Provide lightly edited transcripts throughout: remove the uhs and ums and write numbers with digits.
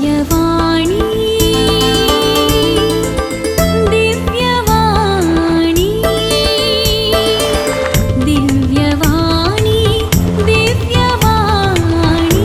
दिव्यवाणी, दिव्यवाणी, दिव्यवाणी, दिव्यवाणी.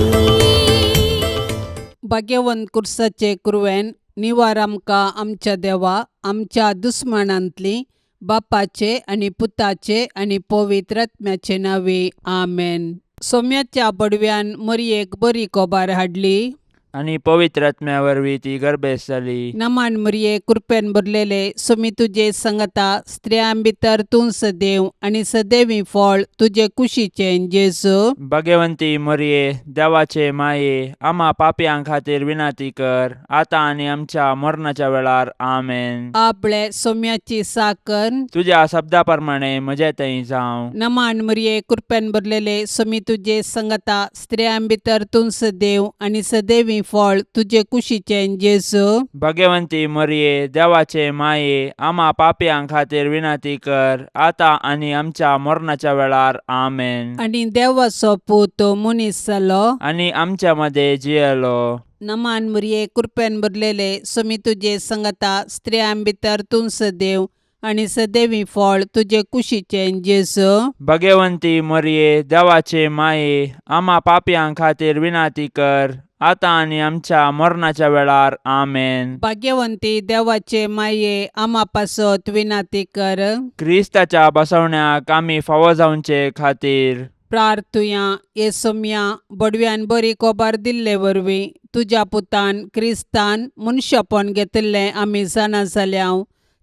भाग्यवंत कुर्साचे कुरवेन निवार आमकां आमच्या देवा आमच्या दुस्मानांतली बापाचे आनी पुताचे आनी पवित्र आत्म्याचे नांवे आमेन. सोम्याच्या बडव्यान मरयेक बरी कोबार हाडली आनी पवित्र आत्म्या वरवीं ती गर्भेस्त जाली. नमान मरये, कृपेन भरलेले, सोमी तुजे संगता, स्त्रियां भितर तूं सदैव आनी सदैवी फळ तुजे कुशीचें जेजू. भगवंती मरये, देवाचे माये, आम्हा पापयां खातीर विनंती कर, आतां आनी आमच्या मरणाच्या वेळार. आमेन. आपले सोम्याची साकर. तुज्या शब्दा प्रमाणे म्हजे थंय जावं. नमान मरये, कृपेन भरलेले, सोमी तुजे संगता, स्त्रियां भितर तूं सदैव आनी सदैवी फळ तुजे कुशीचें जेजू. भगवंती मरये, देवाचे माये, आम्हा पापयां खातीर विनंती कर, आतां आनी आमच्या मरणाच्या वेळार. आमेन. आनी देवाचो पूत मनीस जालो आनी आमच्या मदें जियेलो. नमान मरये, कृपेन भरलेले, सोमी तुजे संगता, स्त्रियां भितर तूं सदैव आनी सदैवी फळ तुजे कुशीचें जेजू. भगवंती मरये, देवाचे माये, आम्हा पापयां खातीर विनंती कर, आतां आनी आमच्या मरणाच्या वेळार. आमेन. भाग्यवंती देवाचे माये, आमा पासत विनंती कर. क्रिस्ताच्या बसवण्याक आमी फावो जावचे खातीर प्रार्थुया. हे सोम्या, बडव्यान बरी कोबार दिल्ले वरवीं तुज्या पुतान क्रिस्तान मनशापण घेतिल्लें आमी जाणा जाल्या.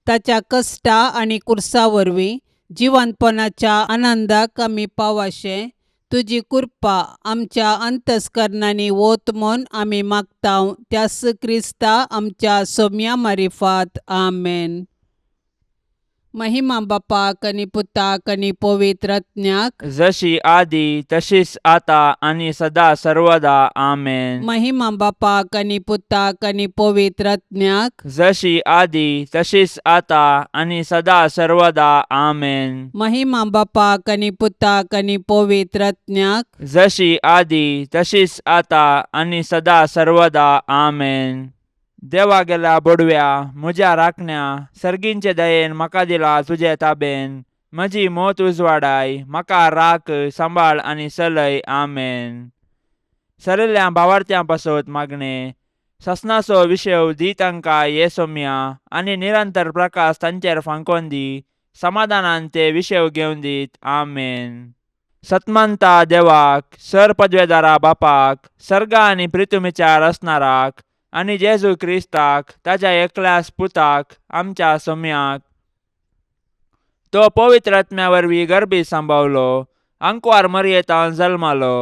ताच्या कश्टा आनी कुर्सा वरवीं जिवंतपणाच्या आनंदाक आमी पावाशें तुजी कृपा आमच्या अंतस्करणांनी वत म्हूण आमी मागता, त्यास क्रिस्ता आमच्या सोम्या मारिफात. आमेन. महिमा बापाक आनी पुताक आनी पवित्र आत्म्याक. जशी आदी तशीच आता आनी सदा सर्वदा. आमेन. महिमा बापाक आनी पुताक आनी पवित्र आत्म्याक. जशी आदी तशीच आता आनी सदा सर्वदा. आमेन. महिमा बापाक आनी पुताक आनी पवित्र आत्म्याक. जशी आदी तशीच आता आनी सदा सर्वदा. आमेन. देवा गेल्या बोडव्या, म्हज्या राखण्या, सर्गींचे दयेन म्हाका दिला तुजे ताबेन. म्हजी मोत उजवाडाय, म्हाका राख, सांबाळ आनी चलय. आमेन. सरिल्ल्या भावार्थ्यां पासत मागणें. ससनाचो विशेव दी तांकां ये सोम्या, आनी निरंतर प्रकाश तांचेर फांकोन दी. समाधानान ते विशेव घेवन दीत. आमेन. सतमंता देवाक, सर पदवेदारा बापाक, सर्गा आनी प्रितुमीच्या रचणाराक, आनी जेजू क्रिस्ताक, ताच्या एकल्याच पुताक, आमच्या सोम्याक, तो पवित्र आत्म्या वरवीं गर्भी सांबावलो, आंकवार मरयेतान जल्मालो,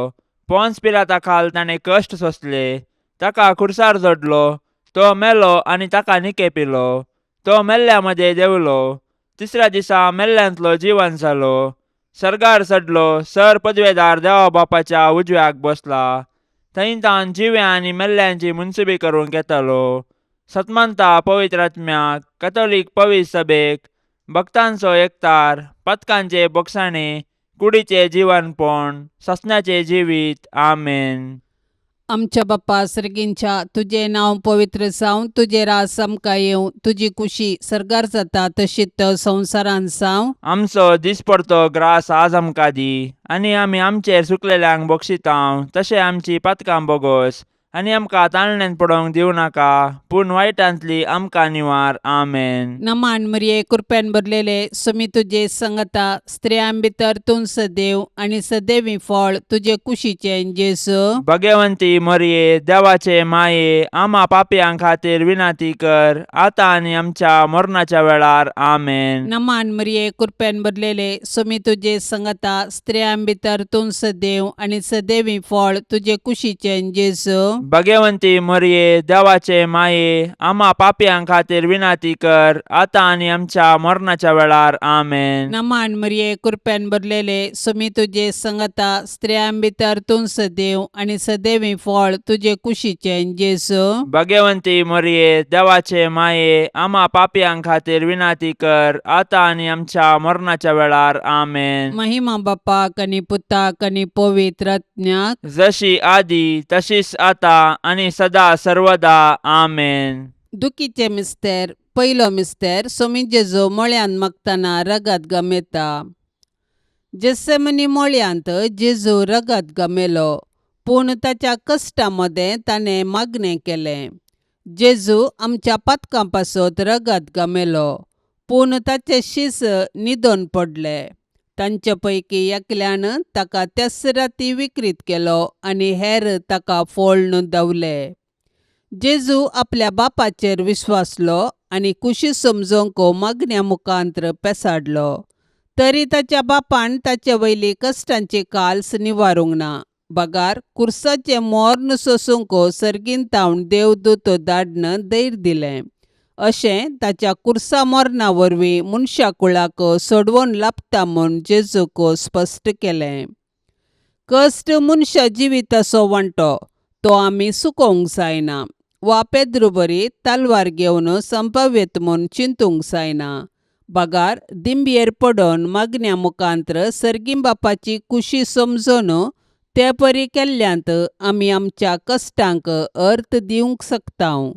पोन्स पिलाता खाल ताणें कश्ट सोंसले, ताका खुर्सार जोडलो, तो मेलो आनी ताका निकेपिलो, तो मेल्ल्या मदें देंवलो, तिसऱ्या दिसा मेल्ल्यांतलो जिवन जालो, सर्गार चडलो, सर पदवेदार देवा बापाच्या उजव्याक बसला, थंय तावन जिव्या आनी मेल्ल्यांची मुनसुबी करूंक येतालो. सतमंता पवित्र आत्म्याक, कथोलीक पवित्र सभेक, भक्तांचो एकतार, पथकांचे बोगसाणे, कुडीचे जिवनपण, ससण्याचे जिवीत. आमेन. आमच्या बाप्पा सर्गींच्या, तुजें नांव पवित्र जावं, तुजें राज आमकां येवं, तुजी कुशी सर्गार जाता तशीच संवसारांत जावं. आमचो दिसपडतो ग्रास आज आमकां दी, आनी आमी आमचेर चुकलेल्यांक बक्षितांव तशें आमची पातकां बोगोस, आनी आमकां ताळण्यांत पडोवंक दिवं नाका, पूण वायटांतली आमकां निवार. आमेन. नमान मरिये, कृपेन भरलेले, सुमी तुजे संगता, स्त्रियां भितर तूं सदैव आनी सदैवी फळ तुजे कुशीचें जेजू. भगवंती मरिये, देवाचे माये, आमा पापयां खातीर विनंती कर, आतां आनी आमच्या मरणाच्या वेळार. आमेन. नमान मरिये, कृपेन भरलेले, सुमी तुजे संगता, स्त्रियां भितर तूं सदैव आनी सदैवी फळ तुजे कुशीचें जेजू. भगवंती मरिये, देवाचे माये, आमा पापयां खातीर विनंती कर, आतां आनी आमच्या मरणाच्या वेळार. आमेन. नमान मरिये, कृपेन भरलेले, सुमी तुजे संगता, स्त्रियां भितर तूं सदैव आनी सदैवी फळ तुजे कुशीचें जेजू. भगवंती मरिये, देवाचे माये, आमा पापयां खातीर विनंती कर, आतां आनी आमच्या मरणाच्या वेळार. आमेन. महिमा बापाक आनी पुताक आनी पवित्र आत्म्याक. जशी आदी तशीच आता आतां आनी सदा सर्वदा. आमेन. दुखीचे मिस्तेर. पयलो मिस्तेर. सोमी जेजू मळ्यांत मागतना रगत गमेता. जेसेमनी मळ्यांत जेजू रगत गमेलो, पूण ताच्या कश्टा मदें ताणें मागणें केलें. जेजू आमच्या पातकां पासत रगत गमेलो, पूण ताचे शीस न्हिदोन पडले. तांचे पैकी एकल्यान ताका त्याच राती विक्रीत केलो आनी हेर ताका फोळ्ण धांवले. जेजू आपल्या बापाचेर विश्वासलो आनी कुशी समजोवंक मागण्या मुखांत्र पेसाडलो. तरी ताच्या बापान ताचे वयली कश्टांची काल्स निवारूंक ना, बगार कुर्साचें मोर्न सोसूंक सर्गीन तावन देवदूत धाडन धैर्य दिलें. अशें ताच्या कुर्सा मरणा वरवीं मनशा कुळाक सोडवण लाबता म्हूण जेजूक स्पश्ट केलें. कश्ट मनशा जिविताचो वांटो, तो आमी चुकोवंक जायना वा पेद्रू बरी तलवार घेवन संपाव्यत म्हूण चिंतूंक जायना, बगार दिंबयेर पडोन मागण्या मुखांत्र सर्गीं बापाची कुशी समजून ते परी केल्ल्यांत आमी आमच्या कश्टांक अर्थ दिवंक शकता.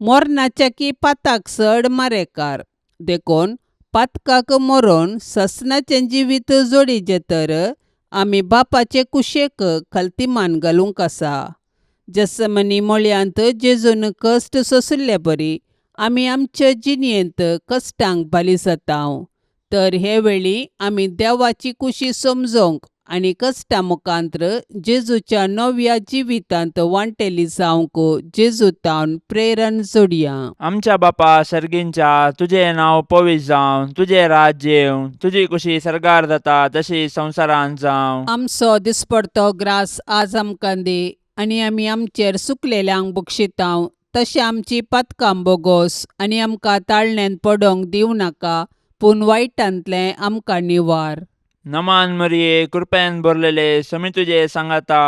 मरणाच्या की पाताक चड मारेकार, देखून पातकाक मरोन ससनाचें जिवीत जोडीचें तर आमी बापाचे कुशेक खलतीमान घालूंक आसा. जसमनी मळयांत जेजून कश्ट सोंशिल्ले बरी आमी आमचे जिणेंत कश्टांक बाली जाता. तर हे वेळी आमी देवाची कुशी समजोवंक आनी कश्टा मुखांत्र जेजूच्या नव्या जिवितांत वांटेली जावंक जेजू तावन प्रेरण जोडया. आमच्या बापा सर्गींच्या, तुजें नांव पवित्र जावं, तुजें राज्य येवं, तुजी कुशी सर्गार जाता तशी संवसारांत जावं. आमचो दिसपडतो ग्रास आज आमकां दी आनी आमी आमचेर सुकलेल्यांक बक्षितांव तशें आमची पातकां बोगोस आनी आमकां ताळण्यांत पडोंक दिवं नाका, पूण वायटांतलें आमकां निवार. नमान मरिये, कृपेन भरलेले, समी तुजे सांगाता,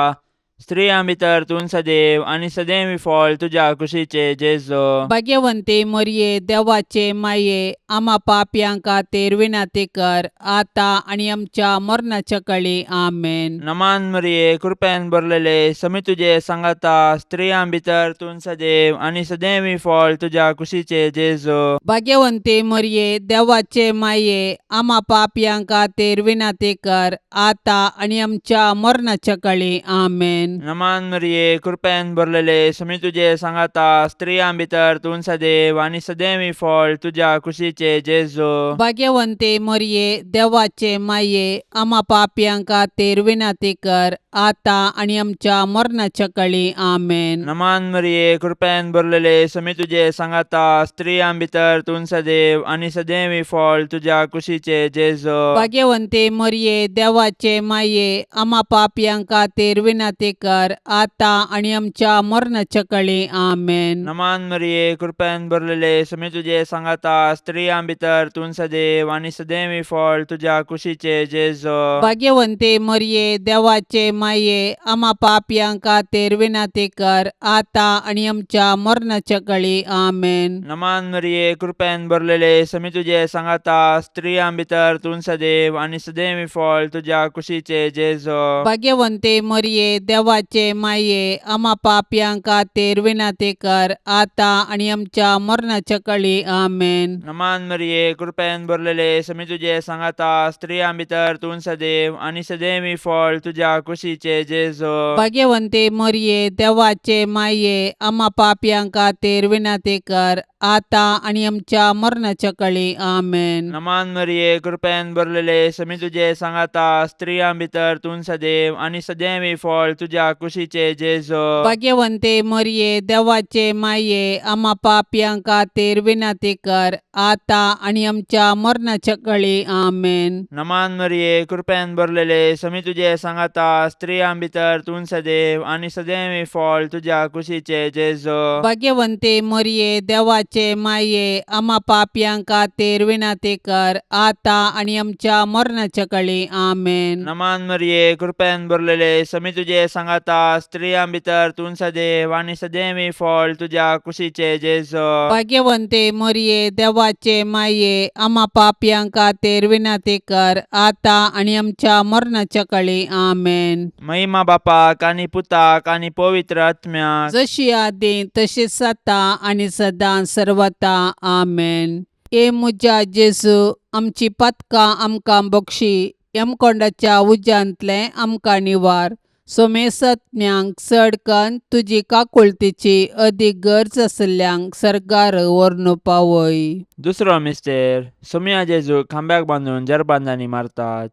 स्त्रियां भितर तूं सदैव आनी सदैव फळ तुज्या कुशीचे जेजो. भाग्यवंती मरिये, देवाचे माये, आमा पापयां खातीर विनंती कर, आतां आनी आमच्या मरणाच्या कळी. आमेन. नमान मरिये, कृपेन भरलेले, समी तुजे सांगाता, स्त्रियां भितर तूं सदैव आनी सदैव फळ तुज्या कुशीचे जेजो. भाग्यवंती मरिये, देवाचे माये, आमा पापयां खातीर विनंती कर, आतां आनी आमच्या मरणाच्या कळी. आमेन. नमान मरिये, कृपेन भरलेले, समी तुजे सांगाता, स्त्रियां भितर तूं सदैव आनी सदैव फळ तुज्या कुशीचे जेजो. भाग्यवंती मरिये, देवाचे माये, आमा पापयां खातीर विनंती कर, आतां आनी आमच्या मरणाच्या कळी. आमेन. नमान मरिये, कृपेन भरलेले, समी तुजे सांगाता, स्त्रियां भितर तूं सदैव आनी सदैव फळ तुज्या कुशीचे जेजो. भाग्यवंती मरिये, देवाचे माये, आमा पापयां खातीर विनंती कर, आतां आनी आमच्या मरणाच्या कळी. आमेन. नमान मरिये, कृपेन भरलेले, समी तुजे सांगाता, स्त्रियां भितर तूं सदैव आनी सदैव फळ तुज्या कुशीचे जेजो. भाग्यवंती मरिये, देवाचे माये, आमा पापयां खातीर विनंती कर, आतां आनी आमच्या मरणाच्या कळी. आमेन. नमान मरिये, कृपेन भरलेले, समी तुजे सांगाता, स्त्रियां भितर तूं सदैव आनी सदैव फळ तुज्या कुशीचे जेजो. भाग्यवंती मरिये, देवाचे माये, आमा पापयां खातीर विनंती कर, आतां आनी आमच्या मरणाच्या कळी. आमेन. नमान मरिये, कृपेन भरलेले, समी तुजे सांगाता, स्त्रियां भितर तूं सदैव आनी सदैव फळ तुज्या कुशीचे जेजो. भाग्यवंती मरिये, देवाचे माये, आमा पापयां खातीर विनंती कर, आतां आनी आमच्या मरणाच्या कळी. आमेन. नमान मरिये, कृपेन भरलेले, समी तुजे सांगाता, स्त्रियां भितर तूं सदैव आनी सदैव फळ तुज्या कुशीचे जेजो. भाग्यवंती मरिये, देवाचे माये, आमा पापयां खातीर विनंती कर, आतां आनी आमच्या मरणाच्या कळी. आमेन. नमान मरिये, कृपेन भरलेले, समी तुजे सांगाता, स्त्रियां भितर तूं सदैव आनी सदैव फळ तुज्या कुशीचे जेजो. भाग्यवंती मरिये, देवाचे देवाचे माये आमा पापयां खातीर विनंती कर आतां आनी आमच्या मरणाच्या कळी. आमेन. नमान मरिये, कृपेन भरलेले, समी तुजे सांगाता, स्त्रियां भितर तूं सदैव आनी सदैवी फळ तुज्या कुशीचे जेजो. भाग्यवंते मोरये, देवाचे माये, आमा पापयां खातीर विनंती कर आतां आनी आमच्या मरणाच्या कळी. आमेन. महिमा बापाक आनी पुताक आनी पवित्र आत्म्याक. जशी आदी तशीच आतां आनी सदां सर्वता. आमेन. ए म्हज्या जेजू, आमची पातकां आमकां बक्षी, यमकोंडाच्या उज्यांतलें आमकां निवार, सोमेसत्म्यांक चड कन्न तुजी काकुळतीची अदीक गरज आशिल्ल्यांक सर्गार व्हरून पावय. दुसरो मिस्तेर. सोमया जेजूक खांब्याक बांदून जरबांदांनी मारतात.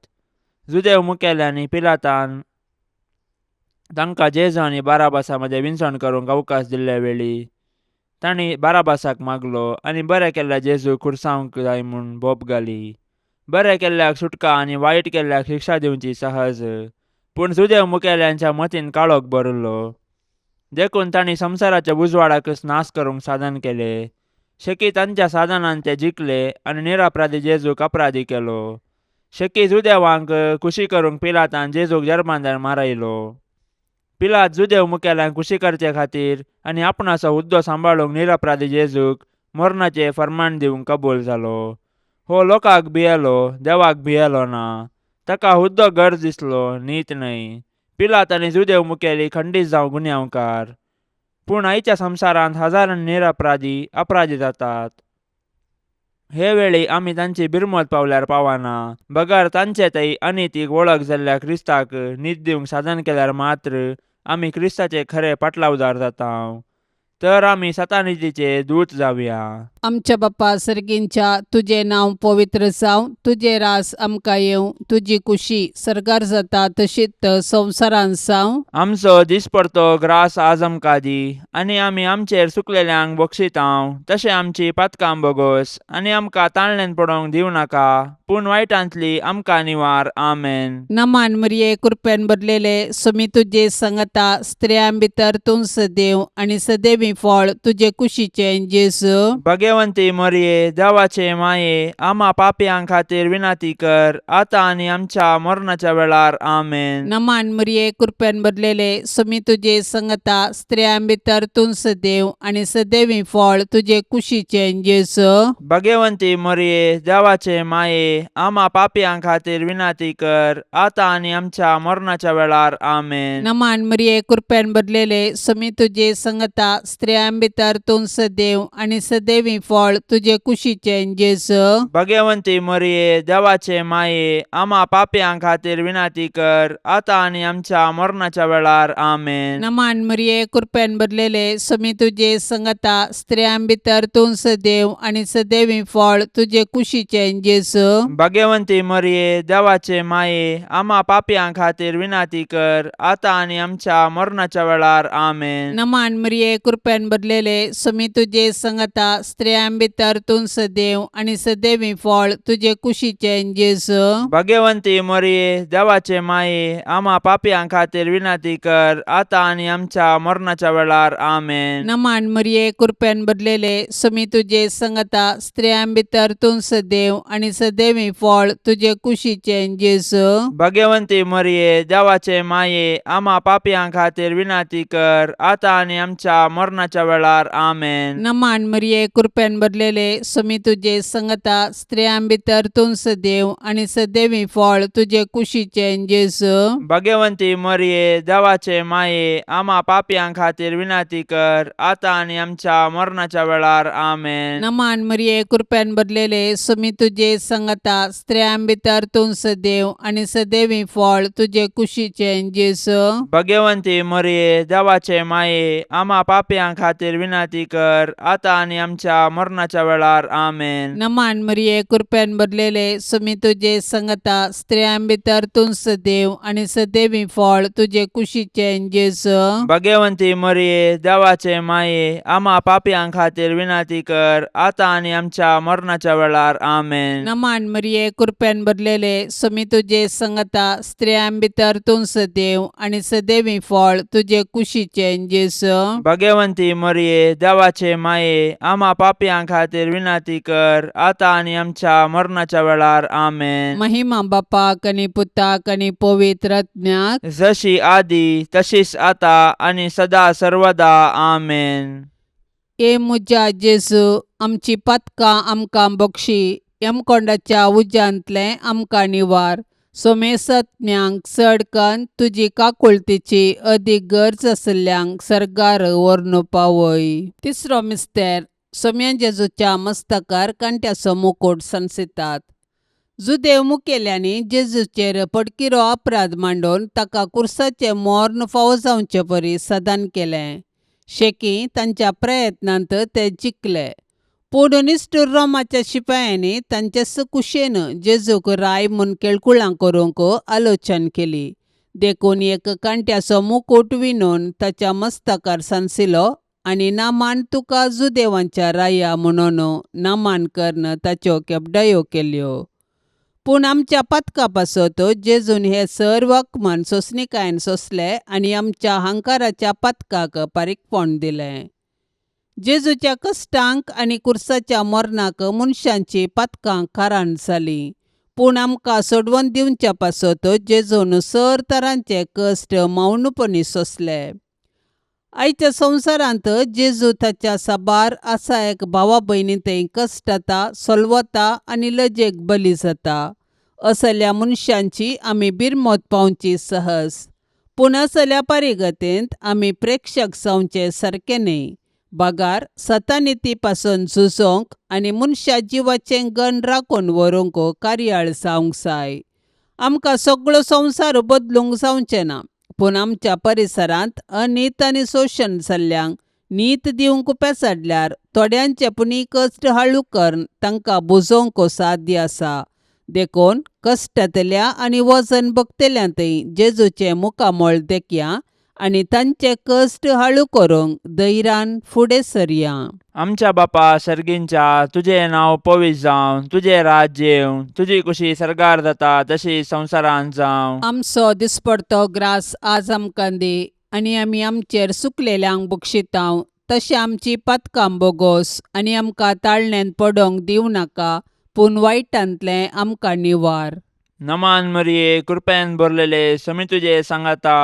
जुदेव मुखेल्यांनी पिलातान तांकां जेजू आनी बाराबासा मदें विनसण करूंक अवकाश दिल्ले वेळी तांणी बाराबासाक मागलो आनी बरें केल्ल्या जेजूक खुर्सावंक जाय म्हूण बोब घाली. बरें केल्ल्याक सुटका आनी वायट केल्ल्याक शिक्षा दिवची सहज, पूण जुदेव मुखेल्यांच्या मतीन काळोख भरिल्लो, देखून तांणी संवसाराच्या उजवाडाकच नाश करूंक साधन केलें. शेकी तांच्या साधनान ते जिखले आनी निरपराधी जेजूक अपराधी केलो. शेकी जुदेवांक खुशी करूंक पिलातान जेजूक जर्मांदार मारयलो. पिलात जुदेव मुखेल्यांक खुशी करचे खातीर आनी आपणाचो हुद्दो सांबाळूंक निरपराधी जेजूक मरणाचें फर्मान दिवंक कबूल जालो. हो लोकांक भियेलो, देवाक भियेलो ना. ताका हुद्दो गरज दिसलो, नीत न्हय. पिलात आनी जुदेव मुखेली खंडीत जावं गुन्यांवकार, पूण आयच्या संवसारांत हजारांनी निरपराधी अपराधी जातात. हे वेळी आमी तांची बिरमत पावल्यार पावना, बगर तांचे थंय अनितीक वळख जाल्ल्या क्रिस्ताक नीत दिवंक साधन केल्यार मात्र आमी क्रिस्ताचे खरे पाटलावदार जाता. तर आमी सतानितीचे दूत जावया. आमच्या बाप्पा सर्गींच्या, तुजें नांव पवित्र जावं, तुजें रास आमकां येवं, तुजी कुशी सर्गार जाता तशीच संवसारांत जावं. आमचो दिसपडतो ग्रास आज आमकां दी, आनी आमी आमचेर चुकलेल्यांक बक्षितांव तशें आमची पातकां बोगोस, आनी आमकां ताळण्यान पडोवंक दिवं नाका, पूण वायटांतली आमकां निवार. आमेन. नमान मरिये, कृपेन भरलेले, सुमी तुजे संगता, स्त्रियां भितर तूं सदैव आनी सदैवी फळ तुजे कुशीचें जेजू. भगवंती मरिये, देवाचे माये, आमा पापयां खातीर विनंती कर आतां आनी आमच्या मरणाच्या वेळार. आमेन. नमान मरिये, कृपेन भरलेले, सुमी तुजे संगता, स्त्रियां भितर तूं सदैव आनी सदैवी फळ तुजे कुशीचें जेजू. भगवंती मरिये, देवाचे माये, आमा पापयां खातीर विनंती कर आतां आनी आमच्या मरणाच्या वेळार. आमेन. नमान मरिये, कृपेन भरलेले, सुमी तुजे संगता, स्त्रियां भितर तूं सदैव आनी सदैवी फळ तुजे कुशीचें जेजू. भगवंती मरिये, देवाचे माये, आमा पापयां खातीर विनंती कर आतां आनी आमच्या मरणाच्या वेळार. आमेन. नमान मरिये, कृपेन भरलेले, सुमी तुजे संगता, स्त्रियां भितर तूं सदैव आनी सदैवी फळ तुजे कुशीचें जेजू. भगवंती मरिये, देवाचे माये, आमा पापयां खातीर विनंती कर आतां आनी आमच्या मरणाच्या वेळार. आमेन. नमान मरिये, कृपेन भरलेले, सुमी तुजे संगता, स्त्रियां भितर तूं सदैव आनी सदैवी फळ तुजे कुशीचें जेजू. भगवंती मरिये, देवाचे माये, आमा पापयां खातीर विनंती कर आतां आनी आमच्या मरणाच्या वेळार. आमेन. नमान मरिये, कृपेन भरलेले, सुमी तुजे संगता, स्त्रियां भितर तूं सदैव आनी सदैवी फळ तुजे कुशीचें जेजू. भगवंती मरिये, देवाचे माये, आमा पापयां खातीर विनंती कर आतां आनी आमच्या मरणाच्या वेळार. आमेन. नमान मरिये, कृपेन भरलेले, सुमी तुजे संगता, स्त्रियां भितर तूं सदैव आनी सदैवी फळ तुजे कुशीचें जेजू. भगवंती मरिये, देवाचे माये, आमा पापयां खातीर विनंती कर आतां आनी आमच्या मरणाच्या वेळार. आमेन. नमान मरिये, कृपेन भरलेले, सुमी तुजे संगता, स्त्रियां भितर तूं सदैव आनी सदैवी फळ तुजे कुशीचें जेजू. भगवंती मरिये, देवाचे माये, आमा पापयां खातीर विनंती कर आतां आनी आमच्या मरणाच्या वेळार. आमेन. नमान मरिये, कृपेन भरलेले, सुमी तुजे संगता, स्त्रियां भितर तूं सदैव आनी सदैवी फळ तुजे कुशीचें जेजू. भगवंती मरिये, देवाचे माये, आमा पापयां खातीर विनंती कर आतां आनी आमच्या मरणाच्या वेळार. आमेन. नमान मरिये, कृपेन भरलेले, सुमी तुजे संगता, स्त्रियां भितर तूं सदैव आनी सदैवी फळ तुजे कुशीचें जेजू. भगवंती भाग्यवंती मरिये देवाचे माये आमा पापयां खातीर विनंती कर आतां आनी आमच्या मरणाच्या वेळार. आमेन. महिमा बापाक आनी पुताक आनी पवित्र आत्म्याक. जशी आदी तशीच आता आनी सदा सर्वदा. आमेन. ए म्हज्या जेजू, आमची पातकां आमकां बक्षी, यमकोंडाच्या उज्यांतलें आमकां निवार, सोमेसत्म्यांक चड कन्न तुजी काकुळतीची अदीक गरज आशिल्ल्यांक सर्गार व्हरून पावय. तिसरो मिस्तेर. सोम्या जेजूच्या मस्तकार कांट्याचो मुकूट सांसितात. जुदेव मुखेल्यांनी जेजूचेर पडकिरो अपराध मांडून ताका कुर्साचें मर्ण फावो जावचे परी सदान केलें. शेकी तांच्या प्रयत्नांत ते जिखले, पूण निश्ठूर रोमाच्या शिपायांनी तांचे कुशेन जेजूक राय म्हूण केळकुळां करूंक आलोचन केली. देखून एक कांट्याचो मुकूट विणून ताच्या मस्तकार सांसिलो आनी नामान तुका जुदेवांच्या राया म्हणून नामान करून ताच्यो केपडायो केल्यो. पूण आमच्या पातका पासत जेजून हे सर्व अपमान सोंसणीकायेन सोंसले आनी आमच्या हंकाराच्या पातकाक पारीकपण दिलें. जेजूच्या कश्टांक आनी कुर्साच्या मरणाक मनशांची पातकां कारण जालीं, पूण आमकां सोडवून दिवच्या पासत जेजून सर तरांचे कश्ट मौनपणी सोंसले. आयच्या संवसारांत जेजू ताच्या साबार आसा एक भावा भयणी थंय कश्टता, सोलवता आनी लजेक बली जाता. असल्या मनशांची आमी बिरमत पावची सहज, पूण असल्या परिगतेंत आमी प्रेक्षक जावचे सारकें न्हय, बगार सतानिती पासून झुजोंक आनी मनशा जिवाचें गण राखून व्हरूंक कार्याळ जावंक जाय. आमकां सगळो संवसार बदलूंक जावचें ना, पूण आमच्या परिसरांत अनीत आनी शोशण जाल्ल्यांक नीत दिवंक पेसाडल्यार थोड्यांचे पुणी कश्ट हाळू करून तांकां बुजोवंक साध्य आसा. देखून कश्टांतल्या आनी वजन भोगतल्या थंय जेजूचें मुखामळ देखया आनी तांचे कश्ट हाळू करूंक धैर्यान फुडें सरया. आमच्या बापा सर्गींच्या, तुजें नांव पवित्र जावं, तुजें राज्य येवं, तुजी कुशी सर्गार जाता तशी संवसारांत जावं. आमचो दिसपडतो ग्रास आज आमकां दी आनी आमी आमचेर सुकलेल्यांक बक्षितांव तशें आमची पातकां बोगोस आनी आमकां ताळण्यांत पडोंक दिवं नाका, पूण वायटांतलें आमकां निवार. नमान मरिये, कृपेन भरलेले, समी तुजे सांगाता,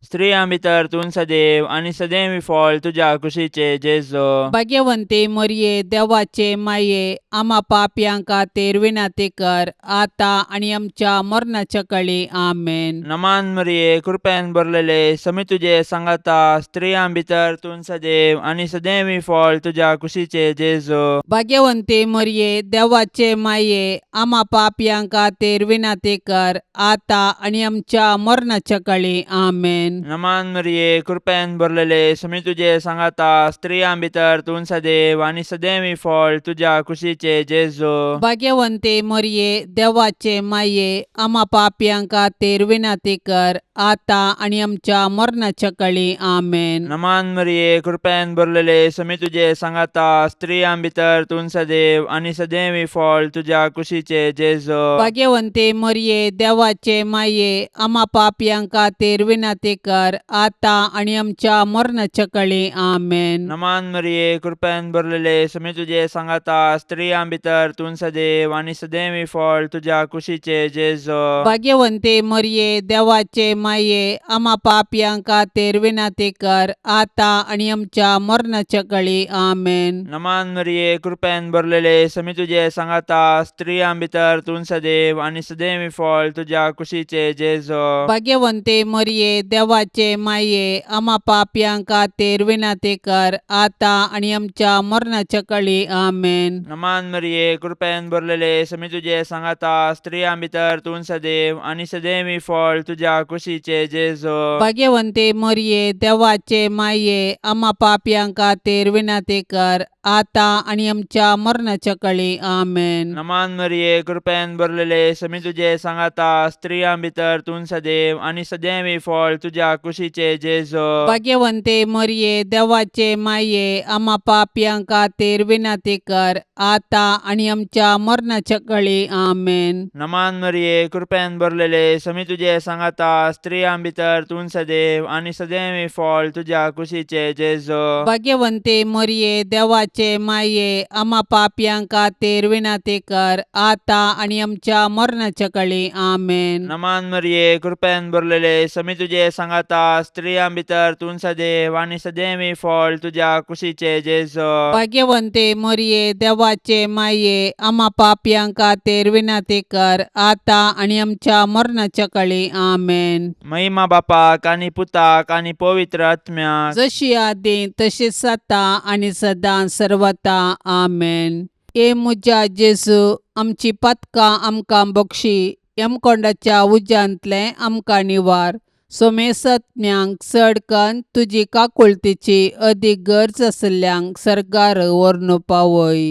स्त्रियां भितर तूं सदैव आनी सदैव फळ तुज्या कुशीचे जेजो. भाग्यवंती मरिये, देवाचे माये, आमा पापयां खातीर विनंती कर आतां आनी आमच्या मरणाच्या कळी. आमेन. नमान मरिये, कृपेन भरलेले, समी तुजे सांगाता, स्त्रियां भितर तूं सदैव आनी सदैव फळ तुज्या कुशीचे जेजो. भाग्यवंती मरिये, देवाचे माये, आमा पापयां खातीर विनंती कर आतां आनी आमच्या मरणाच्या कळी. आमेन. नमान मरिये, कृपेन भरलेले, समी तुजे सांगाता, स्त्रियां भितर तूं सदैव आनी सदैव फळ तुज्या कुशीचे जेजो. भाग्यवंती मरिये, देवाचे माये, आमा पापयां खातीर विनंती कर आतां आनी आमच्या मरणाच्या कळी. आमेन. नमान मरिये, कृपेन भरलेले, समी तुजे सांगाता, स्त्रियां भितर तूं सदैव आनी सदैव फळ तुज्या कुशीचे जेजो. भाग्यवंती मरिये, देवाचे माये, आमा पापयां खातीर विनंती कर आतां आनी आमच्या मरणाच्या कळी. आमेन. नमान मरिये, कृपेन भरलेले, समी तुजे सांगाता, स्त्रियां भितर तूं सदैव आनी सदैव फळ तुज्या कुशीचे जेजो. भाग्यवंती मरिये, देवाचे माये, आमा पापयां खातीर विनंती कर आतां आनी आमच्या मरणाच्या कळी. आमेन. नमान मरिये, कृपेन भरलेले, समी तुजे सांगाता, स्त्रियां भितर तूं सदैव आनी सदैव फळ तुज्या कुशीचे जेजो. भाग्यवंती मरिये, देवाचे माये, आमा पापयां खातीर विनंती कर आतां आनी आमच्या मरणाच्या कळी. आमेन. नमान मरिये, कृपेन भरलेले, समी तुजे सांगाता, स्त्रियां भितर तूं सदैव आनी सदैव फळ तुज्या कुशीचे जेजो. भाग्यवंती मरिये, देवाचे माये, आमा पापयां खातीर विनंती कर आतां आनी आमच्या मरणाच्या कळी. आमेन. नमान मरिये, कृपेन भरलेले, समी तुजे सांगाता, स्त्रियां भितर तूं सदैव आनी सदैव फळ तुज्या तुज्या कुशीचे जेजो. भाग्यवंते मरये, देवाचे माये, आमा पापयां खातीर विनंती कर, आतां आनी आमच्या मरणाच्या कळी. आमेन. नमान मरिये, कृपेन भरलेले, समी तुजे सांगाता, स्त्रियां भितर तूं सदैव आनी सदैव फळ तुज्या कुशीचे जेजो. भाग्यवंते मरये, देवाचे माये, आमा पापयां खातीर विनंती कर, आतां आनी आमच्या मरणाच्या कळी. आमेन. नमान मरिये, कृपेन भरलेले, समी तुजे सांगाता, स्त्रियां भितर तूं सदैव आनी सदैव फळ तुज्या कुशीचे जेजो. भाग्यवंते मरये, देवाचे माये, आमा पापयां खातीर विनंती कर, आतां आनी आमच्या मरणाच्या कळी. आमेन. महिमा बापाक आनी पुताक आनी पवित्र आत्म्याक. जशी आदी तशीच आतां आनी सदां सर्वता. आमेन. ए म्हज्या जेजू, आमची पातकां आमकां बक्षी, यमकोंडाच्या उज्यांतलें आमकां निवार, सोमेसत्म्यांक चड कन्न तुजी काकुळतीची अदीक गरज आशिल्ल्यांक सर्गार व्हरून पावय.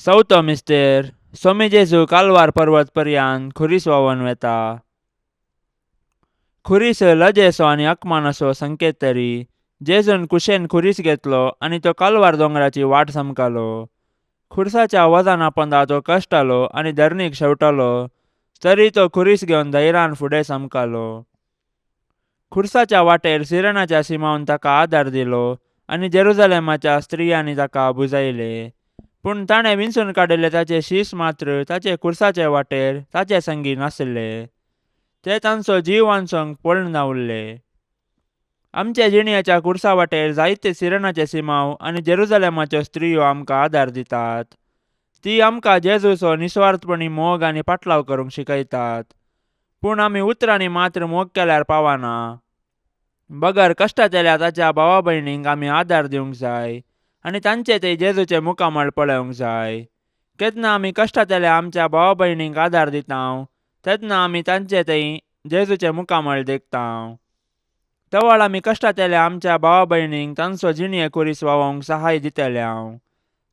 चवथो मिस्तेर. सोमी जेजू कालवार पर्वत पर्यान खुरीस व्हांवन वेता. खुरीस लजेचो आनी अकमानाचो संकेत तरी जेजून कुशेन खुरीस घेतलो आनी तो कालवार दोंगराची वाट समकालो. खुरसाच्या वजना पोंदा तो कश्टालो आनी धरणीक शेवटालो, तरी तो खुरीस घेवन धैर्यान फुडें समकालो. खुरसाच्या वाटेर सिरणाच्या सिमावन ताका आदार दिलो आनी जेरुजलेमाच्या स्त्रियांनी ताका बुजायले. पूण ताणें विंचून काडिल्ले ताचे शीस मात्र ताचे खुरसाचे वाटेर ताचे संगी नाशिल्ले. ते तांचो जीव वांचोवंक पळून उरले. आमच्या जिणयाच्या खुरसा वाटेर जायते सिरणाचे सिमाव आनी जेरुजलेमाच्यो स्त्रियो आमकां आदार दितात. ती आमकां जेजूचो निस्वार्थपणी मोग आनी पाटलाव करूंक शिकयतात. पूण आमी उतरांनी मात्र मोग केल्यार पावना, बगर कश्टांतल्या ताच्या भावा भयणींक आमी आदार दिवंक जाय आनी तांचे ते जेजूचे मुखामळ पळोवंक जाय. केन्ना आमी कश्टांतल्या आमच्या भावा भयणींक आदार दिता तेन्ना आमी तांचे थंय जेजूचे मुखामळ देखता. तवळ आमी कश्टांतल्या आमच्या भावा भयणींक तांचो जिणये खुरीस व्हांवोवंक सहाय दितले.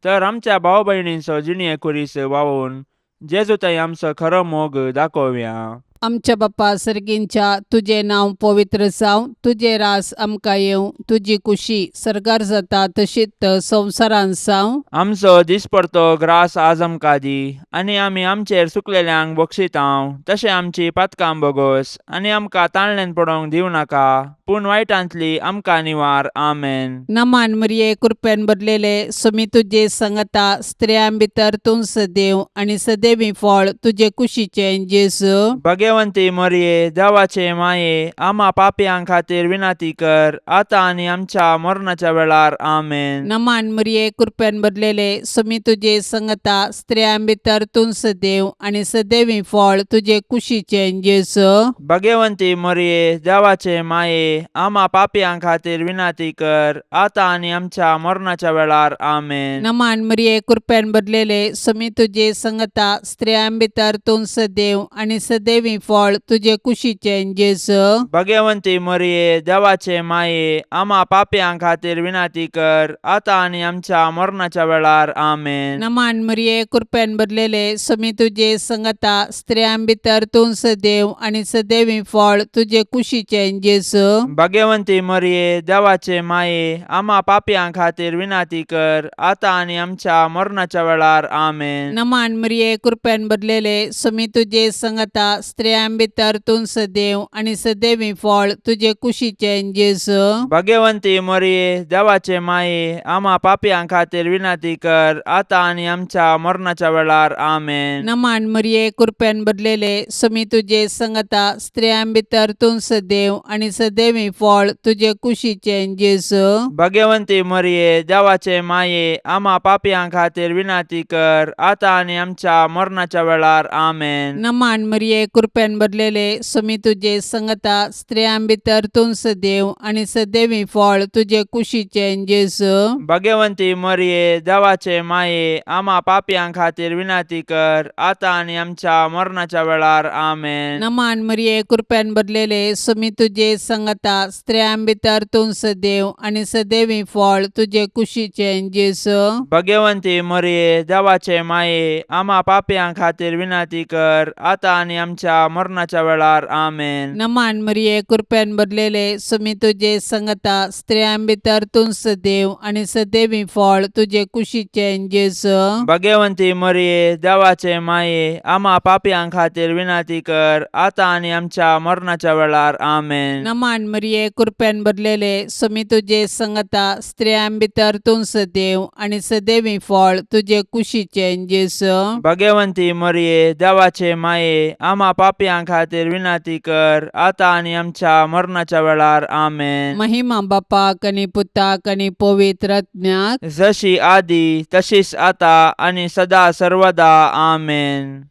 तर आमच्या भाव भयणींचो जिणये खुरीस व्हांवोवन जेजू थंय आमचो खरो मोग दाखोवया. आमच्या बाप्पा सर्गींच्या, तुजें नांव पवित्र जावं, तुजें रास आमकां येवं, तुजी कुशी सर्गार जाता तशीच संवसारांत जावं. आमचो दिसपडतो ग्रास आज आमकां दी आनी आमी आमचेर सुकलेल्यांक बक्षितांव तशें आमची पातकां बोगोस आनी आमकां ताणल्यान पडोवंक दिवं नाका, पूण वायटांतली आमकां निवार. आमेन. नमान मरिये, कृपेन भरलेले, सुमी तुजे संगता, स्त्रियां भितर तूं सदैव आनी सदैवी फळ तुजे कुशीचें जेजू. भगवंती मरिये, देवाचे माये, आमा पापयां खातीर विनंती कर, आतां आनी आमच्या मरणाच्या वेळार. आमेन. नमान मरिये, कृपेन भरलेले, सुमी तुजे संगता, स्त्रियां भितर तूं सदैव आनी सदैवी फळ तुजे कुशीचें जेजू. भगवंती मरिये, देवाचे माये, आमा पापयां खातीर विनंती कर, आतां आनी आमच्या मरणाच्या वेळार. आमेन. नमान मरिये, कृपेन भरलेले, सुमी तुजे संगता, स्त्रियां भितर तूं सदैव आनी सदैवी फळ तुजे कुशीचें जेजू. भगवंती मरिये, देवाचे माये, आमा पापयां खातीर विनंती कर, आतां आनी आमच्या मरणाच्या वेळार. आमेन. नमान मरिये, कृपेन भरलेले, सुमी तुजे संगता, स्त्रियां भितर तूं सदैव आनी सदैवी फळ तुजे कुशीचें जेजू. भगवंती मरिये, देवाचे माये, आमा पापयां खातीर विनंती कर, आतां आनी आमच्या मरणाच्या वेळार. आमेन. नमान मरिये, कृपेन भरलेले, सुमी तुजे संगता, स्त्रियां भितर तूं सदैव आनी सदैवी फळ तुजे कुशीचें जेजू. भगवंती मरिये, देवाचे माये, आमा पापयां खातीर विनंती कर, आतां आनी आमच्या मरणाच्या वेळार. आमेन. नमान मरिये, कृपेन भरलेले, सुमी तुजे संगता, स्त्रियां भितर तूं सदैव आनी सदैवी फळ तुजे कुशीचें जेजू. भगवंती मरिये, देवाचे माये, आमा पापयां खातीर विनंती कर, आतां आनी आमच्या मरणाच्या वेळार. आमेन. नमान मरिये, कृपेन भरलेले, सुमी तुजे संगता, स्त्रियां भितर तूं सदैव आनी सदैवी फळ तुजे कुशीचें जेजू. भगवंती मरिये, देवाचे माये, आमा पापयां खातीर विनंती कर, आतां आनी आमच्या मरणाच्या वेळार. आमेन. नमान मरिये, कृपेन भरलेले, सुमी तुजे संगता, स्त्रियां भितर तूं सदैव आनी सदैवी फळ तुजे कुशीचें जेजू. भगवंती मरिये, देवाचे माये, आमा पापयां खातीर विनंती कर, आतां आनी आमच्या आमच्या मरणाच्या वेळार. आमेन. नमान मरिये, कृपेन भरलेले, सुमी तुजे संगता, स्त्रियां भितर तूं सदैव आनी सदैवी फळ तुजे कुशीचें जेजू. भगवंती मरिये, देवाचे माये, आमा पापयां खातीर विनंती कर, आतां आनी आमच्या मरणाच्या वेळार. आमेन. नमान मरिये, कृपेन भरलेले, सुमी तुजे संगता, स्त्रियां भितर तूं सदैव आनी सदैवी फळ तुजे कुशीचें जेजू. भगवंती मरिये, देवाचे माये, आमा पापयां खातीर विनंती कर, आतां आनी आमच्या मरणाच्या वेळार. आमेन. महिमा बापाक आनी पुताक आनी पवित्र आत्म्याक. जशी आदी तशीच आता आनी सदा सर्वदा. आमेन.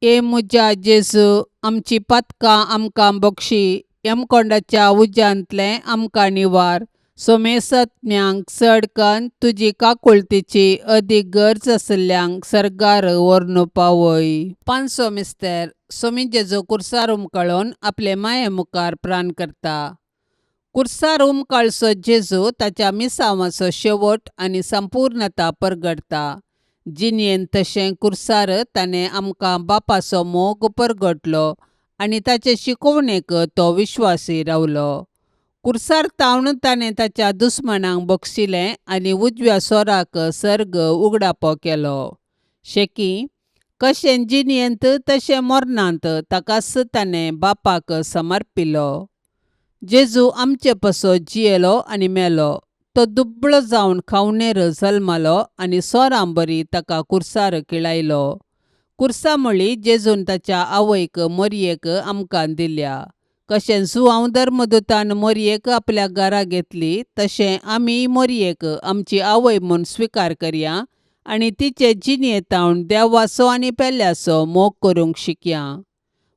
ए म्हज्या जेजू, आमची पातकां आमकां बक्षी, यमकोंडाच्या उज्यांतलें आमकां निवार, सोमेसत्म्यांक चड कन्न तुजी काकुळतीची अदीक गरज आशिल्ल्यांक सर्गार व्हरून पावय. पांचसो मिस्तर. सोमी जेजू कुर्सार उमकळून आपले माये मुखार प्राण करता. कुर्सार उमकाळचो जेजू ताच्या मिसांवाचो शेवट आनी संपूर्णता परगटता. जिणेंत तशें कुर्सार ताणें आमकां बापाचो मोग परगटलो आनी ताचे शिकोवणेक तो विश्वासी रावलो. कुर्सार तावन ताणें ताच्या दुस्मानांक बक्षिलें आनी उजव्या सोराक सर्ग उगडापो केलो. शेकी कशें जिणेंत तशें मरणांत ताकाच ताणें बापाक समर्पिलो. जेजू आमचे पासत जियेलो आनी मेलो. तो दुबळो जावन खावणेर जल्मलो आनी सोरां बरी ताका कुर्सार किळायलो. कुर्सा म्हळी जेजून ताच्या आवयक मोरयेक आमकां दिल्या. कशें जुआंव धर्मदूतान मोरयेक आपल्या घरा घेतली तशें आमी मोरयेक आमची आवय म्हूण स्विकार करया आनी तिचे जिणेंत देवाचो आनी पेल्याचो मोग करूंक शिकया.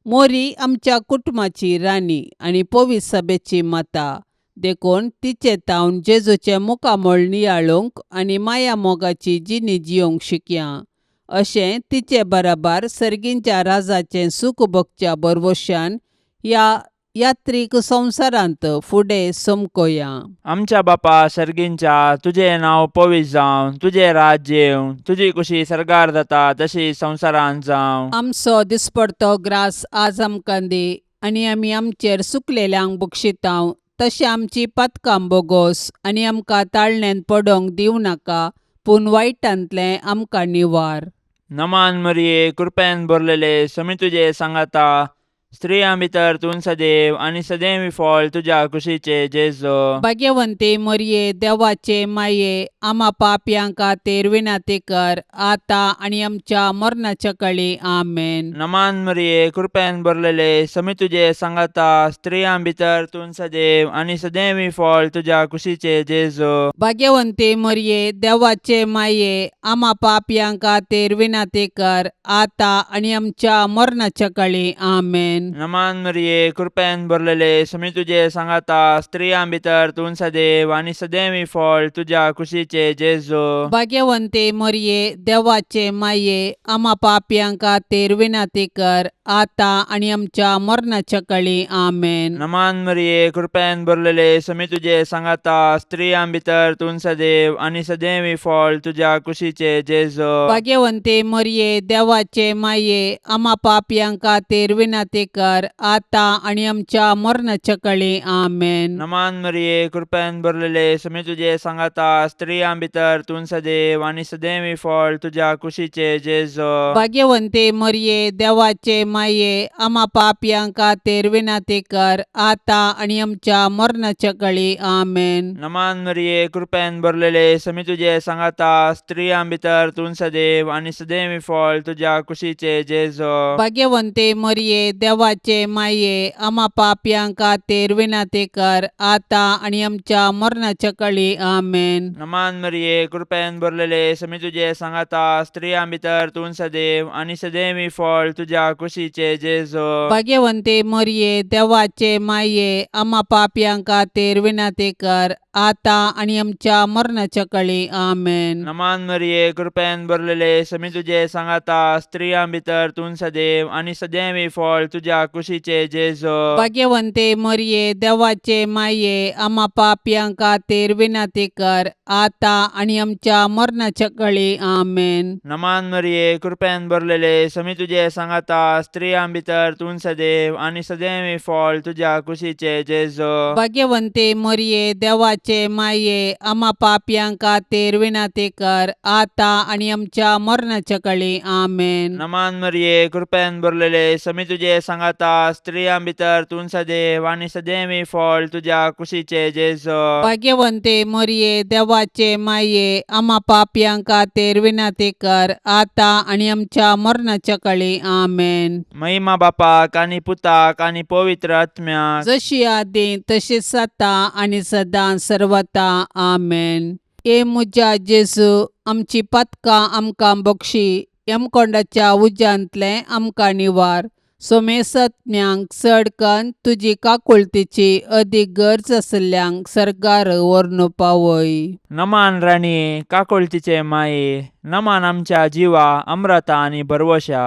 मोरी आमच्या कुटुंबाची राणी आनी पवित्र सभेची माता, देखून तिचे तावन जेजूचें मुखामळ नियाळूंक आनी माया मोगाची जिणी जियोंक शिकया. अशें तिचे बराबर सर्गींच्या राजाचें सूख भोगच्या भरवशान ह्या यात्रीक संवसारांत फुडें समकोया. आमच्या बापा सर्गींच्या, तुजें नांव पवित्र जावं, तुजें राज्य येवं, तुजी कुशी सर्गार जाता तशी संवसारांत जावं. आमचो दिसपडतो ग्रास आज आमकां दी आनी आमी आमचेर सुकलेल्यांक बक्षितांव तशें आमची पातकां बोगोस आनी आमकां ताळण्यांत पडोंक दिवं नाका, पूण वायटांतलें आमकां निवार. नमान मरिये, कृपेन भरलेले, समी तुजे सांगाता, स्त्रियां भितर तूं सदैव आनी सदैव फळ तुज्या कुशीचे जेजू. भाग्यवंती मरिये, देवाचे माये, आमा पापयां खातीर विनंती कर, आतां आनी आमच्या मरणाच्या कळी. आमेन. नमान मरिये, कृपेन भरलेले, समी तुजे सांगाता, स्त्रियां भितर तूं सदैव आनी सदैव फळ तुज्या कुशीचे जेजू. भाग्यवंती मरिये, देवाचे माये, आमा पापयां खातीर विनंती कर, आतां आनी आमच्या मरणाच्या कळी. आमेन. नमान मरिये, कृपेन भरलेले, समी तुजे सांगाता, स्त्रियां भितर तूं सदैव आनी सदैव फळ तुज्या कुशीचे जेजू. भाग्यवंती मरिये, देवाचे माये, आमा पापयां खातीर विनंती कर, आतां आनी आमच्या मरणाच्या कळी. आमेन. नमान मरिये, कृपेन भरलेले, समी तुजे सांगाता, स्त्रियां भितर तूं सदैव आनी सदैव फळ तुज्या कुशीचे जेजू. भाग्यवंती मरिये, देवाचे माये, आमा पापयां खातीर विनंती कर, आतां आनी आमच्या मरणाच्या कळी. आमेन. नमान मरिये, कृपेन भरलेले, समी तुजे सांगाता, स्त्रियां भितर तूं सदैव आनी सदैव फळ तुज्या कुशीचे जेजू. भाग्यवंती मरिये, देवाचे माये, आमा पापयां खातीर विनंती कर, आतां आनी आमच्या मरणाच्या कळी. आमेन. नमान मरिये, कृपेन भरलेले, समी तुजे सांगाता, स्त्रियां भितर तूं सदैव आनी सदैव फळ तुज्या कुशीचे जेजू. भाग्यवंती मरिये, देवाचे माये, आमा पापयां खातीर विनंती कर, आतां आनी आमच्या मरणाच्या कळी. आमेन. नमान मरिये, कृपेन भरलेले, समी तुजे सांगाता, स्त्रियां भितर तूं सदैव आनी सदैव फळ तुज्या कुशीचे जेजू. भाग्यवंती मरिये, देवाचे माये, आमा पापयां खातीर विनंती कर, आतां आनी आमच्या मरणाच्या कळी. आमेन. नमान मरिये, कृपेन भरलेले, समी तुजे सांगाता, स्त्रियां भितर तूं सदैव आनी सदैव फळ तुज्या तुज्या कुशीचे जेजो. भाग्यवंते मरये, देवाचे माये, आमा पापयां खातीर विनंती कर, आतां आनी आमच्या मरणाच्या कळी. आमेन. नमान मरिये, कृपेन भरलेले, समी तुजे सांगाता, स्त्रियां भितर तूं सदैव आनी सदैव फळ तुज्या कुशीचे जेजो. भाग्यवंते मरये, देवाचे माये, आमा पापयां खातीर विनंती कर, आतां आनी आमच्या मरणाच्या कळी. आमेन. नमान मरिये, कृपेन भरलेले, समी तुजे सांगाता, स्त्रियां भितर तूं सदैव आनी सदैव फळ तुज्या कुशीचे जेजो. भाग्यवंते मरये, देवाचे माये, आमा पापयां खातीर विनंती कर, आतां आनी आमच्या मरणाच्या कळी. आमेन. महिमा बापाक आनी पुताक आनी पवित्र आत्म्याक. जशी आदी तशीच आतां आनी सदां सर्वता. आमेन. ए म्हज्या जेजू, आमची पातकां आमकां बक्षी, यमकोंडाच्या उज्यांतलें आमकां निवार, सोमेसत्म्यांक चड कन्न तुजी काकुळतीची अदीक गरज आशिल्ल्यांक सर्गार व्हरून पावय. नमान राणये, काकुळतीचे माये, नमान आमच्या जिवा अम्रता आनी भरवशा.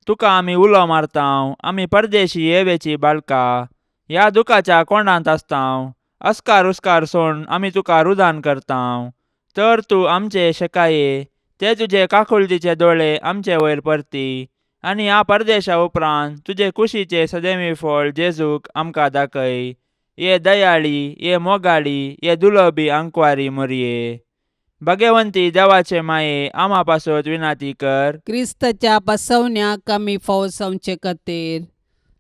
तुका आमी उलो मारतांव, आमी परदेशी येवेची बाळका, ह्या दुखाच्या कोंडांत आसतांव. अस्कार उस्कार सोड आमी तुका रुदान करतांव, तर तूं आमचे शेकाये ते तुजे काकुळतीचे दोळे आमचे वयर परती आनी ह्या परदेशा उपरांत तुजे कुशीचे सदैवी फळ जेजूक आमकां दाखय. ये दयाळी, ये मोगाळी, ये दुलबी आंकवारी मोरये, भगवंती देवाचे माये, आमा पासत विनाती कर. क्रिस्ताच्या बसवण्याक आमी फावो जावचे खातीर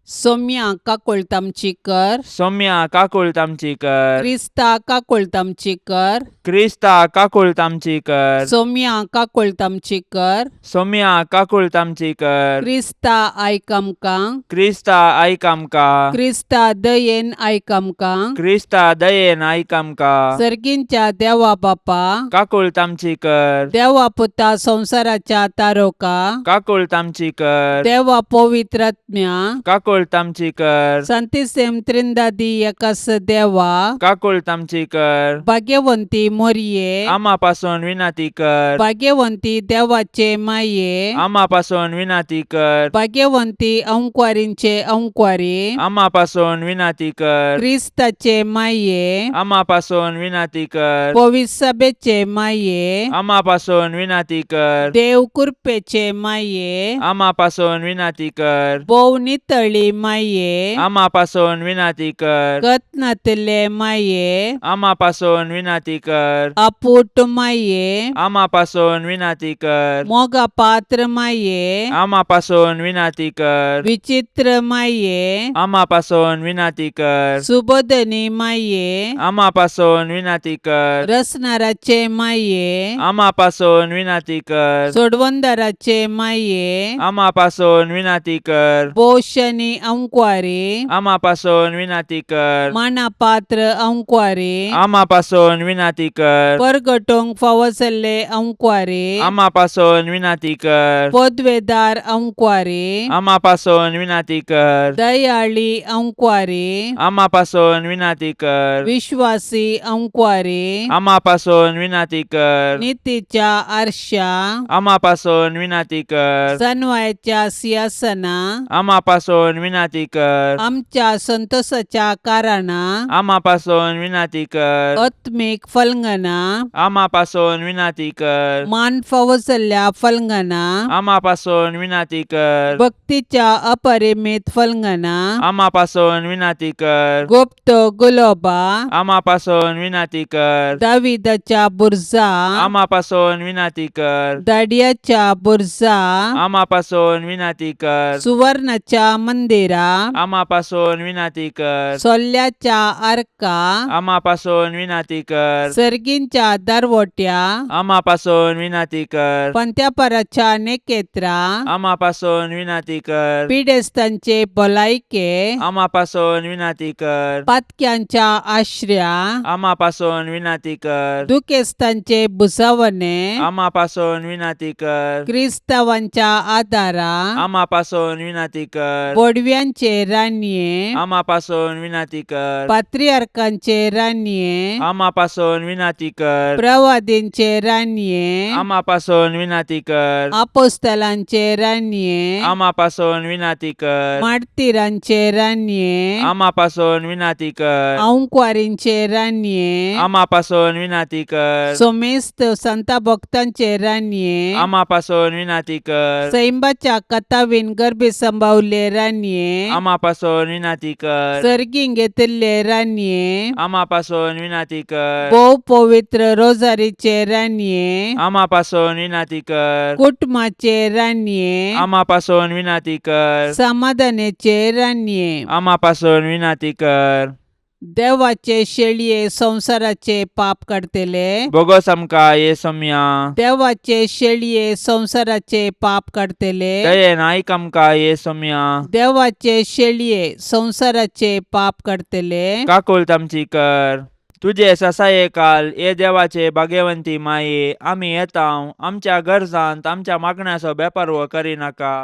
सोम्या काकुळट आमची कर. सौम्या काकुळट आमची कर. क्रिस्ता काकुळट आमची कर. क्रिस्ता काकुळट आमची कर. सोम्या काकुळट आमची कर. सौम्या काकुळट आमची कर. क्रिस्ता आयक आमकां. क्रिस्ता आयक आमकां. क्रिस्ता दयेन आयक आमकां. क्रिस्ता दयेन आयक आमकां. सर्गींच्या देवा बापा, काकुळट आमची कर. देवा पुता संवसाराच्या तारोका, काकुळट आमची कर. देवा पवित्रात्म्या, काकुळट आमची कर. संतिसेम त्रिंदादी एकास देवा, काकुळट आमची कर. भाग्यवंती मोरये, आमा पासून विनाती कर. भाग्यवंती देवाचे माये, आमा पासून विनाती कर. भाग्यवंती अंकवारींचे अंकवारी, आमा पासून विनाती कर. क्रिस्ताचे माये, आमा पासून विनाती कर. पविसभेचे माये, आमा पासून विनाती कर. देव कृपेचे माये, आमा पासून विनाती कर. भोव नितळी माये, आमा पासून विनाती कर. गतनातले माये, आमा पासून विनाती कर. आपूट माये, आमा पासून विनाती कर. मोगा पात्र माये, आमा पासून विनाती कर. विचित्र माये, आमा पासून विनाती कर. सुबोधनी माये, आमा पासून विनाती कर. रसनाराचे माये, आमा पासून विनाती कर. सोडवंदाराचे माये, आमा पासून विनाती कर. पोशनी अंकवारी, आमा पासून विनाती कर. मानापात्र अंकवारी, आमा पासून विनाती कर. परगटोंक फावो जाल्ले अंकवारी, आमा पासून विनाती कर. पदवेदार अंकवारी, आमा पासून विनाती कर. दयाळी अंकवारी, आमा पासून विनाती कर. विश्वासी अंकवारी, आमा पासून विनाती कर. नितीच्या आरशा, आमा पासून विनाती कर. सनवायच्या सिंहासना, आमा पासून विनाती कर. आमच्या संतोषाच्या कारणा, आमा पासून विनाती कर. आत्मीक फलंगना, आमा पासून विनाती कर. मान फावो जाल्ल्या फलंगना, आमा पासून विनाती कर. भक्तीच्या अपरिमित फलंगना, आमा पासून विनाती कर. गुप्त गुलोबा, आमा पासून विनाती कर. दाविदाच्या बुरजा, आमा पासून विनाती कर. दाडियाच्या बुरजा, आमा पासून विनाती कर. सुवर्णाच्या मंदिरा, आमा पासून विनाती कर. सोल्ल्याच्या आर्का, आमा पासून विनाती कर. सर्गींच्या दरवट्या, आमा पासून विनाती कर. पंत्यापराच्या नेकेत्रा, आमा पासून विनाती कर. पिडेस्तांचे भलायके, आमा पासून विनाती कर. पातक्यांच्या आश्र्या, आमा पासून विनाती कर. दुखेस्तांचे भुजावणे, आमा पासून विनाती कर. क्रिस्तावांच्या आदारा, आमा पासून विनाती कर. बोडव्या बडव्यांचे रानये, आमा पासून विनाती कर. पात्रियार्कांचे रानये, आमा पासून विनाती कर. प्रवादींचे रानये, आमा पासून विनाती कर. आपोस्तलांचे रानये, आमा पासून विनाती कर. मार्तीरांचे रानये, आमा पासून विनाती कर. आंकवारींचे रानये, आमा पासून विनाती कर. सोमेस्त संता भक्तांचे रानये, आमा पासून विनाती कर. सैंबाच्या कथावीन गर्भी संभावले रानये, आमा पासून विनाती कर. सर्गीं घेतिल्ले रानये, आमा पासून विनाती कर. भोव पवित्र रोजारीचे रानये, आमा पासून विनाती कर. कुटुंबाचे रानये, आमा पासून विनाती कर. समाधानाचे रानये, आमा पासून विनाती कर. देवाचे शेळये संवसाराचे पाप काडतले, बोगोस आमकां ये सोम्या. देवाचे शेळये संवसाराचे पाप काडतले, दयेन आयक आमकां ये सोम्या. देवाचे शेळये संवसाराचे पाप काडतले, काकुळट आमची कर. तुजे ससाये काल ये देवाचे भाग्यवंती माये, आमी येता आमच्या गरजांत आमच्या मागण्याचो बेपारवो करिनाका,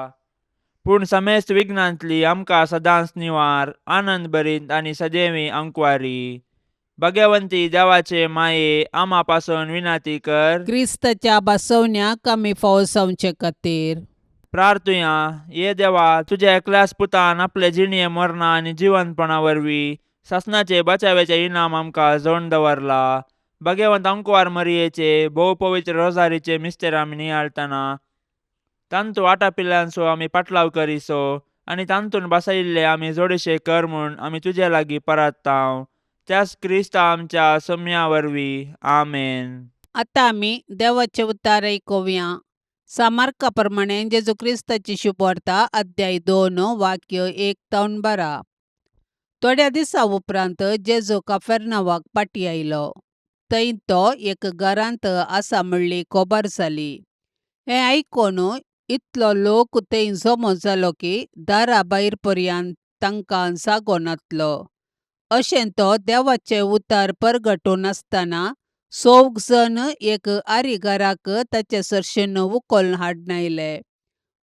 पूण समेस्त विघ्नांतली आमकां सदांच निवार, आनंद भरीत आनी सदैवी अंकवारी. भाग्यवंती देवाचे माये, आमा पासून विनाती कर. क्रिस्ताच्या बसवण्याक आमी फावो जावचे खातीर. प्रार्थुया. ये देवा, तुज्या एकल्याच पुतान आपले जिणये मरणा आनी जिवंतपणा वरवीं सासणाचे बचाव्याचे इनाम आमकां जोडून दवरला. भाग्यवंत अंकवार मरियेचे भोव पवित्र रोजारीचे मिस्तेर आमी नियाळतना तांतू आटापिल्ल्यांचो आमी पाटलाव करिसो आनी तांतून बसयिल्ले आमी जोडीशे कर म्हूण आमी तुजे लागीं परात्तांव, त्याच क्रिस्ता आमच्या सोम्या वरवीं. आमेन. आतां आमी देवाचे उतार आयकुया. सामार्का प्रमाणे जेजू क्रिस्ताची शुभवार्ता, अध्याय 2, वाक्य 1 तावन 12. थोड्या दिसा उपरांत जेजू काफेर्नावाक फाटीं आयलो. थंय तो एक घरांत आसा म्हणली खबर जाली. हें आयकून इतलो लोक थंय जमो जालो की दारा भायर पर्यंत तांकां जागो नातलो. अशें तो देवाचें उतार परगटून आसतना चौग जण एक आरीगाराक ताचे सरशेन उखलून हाडून आयले.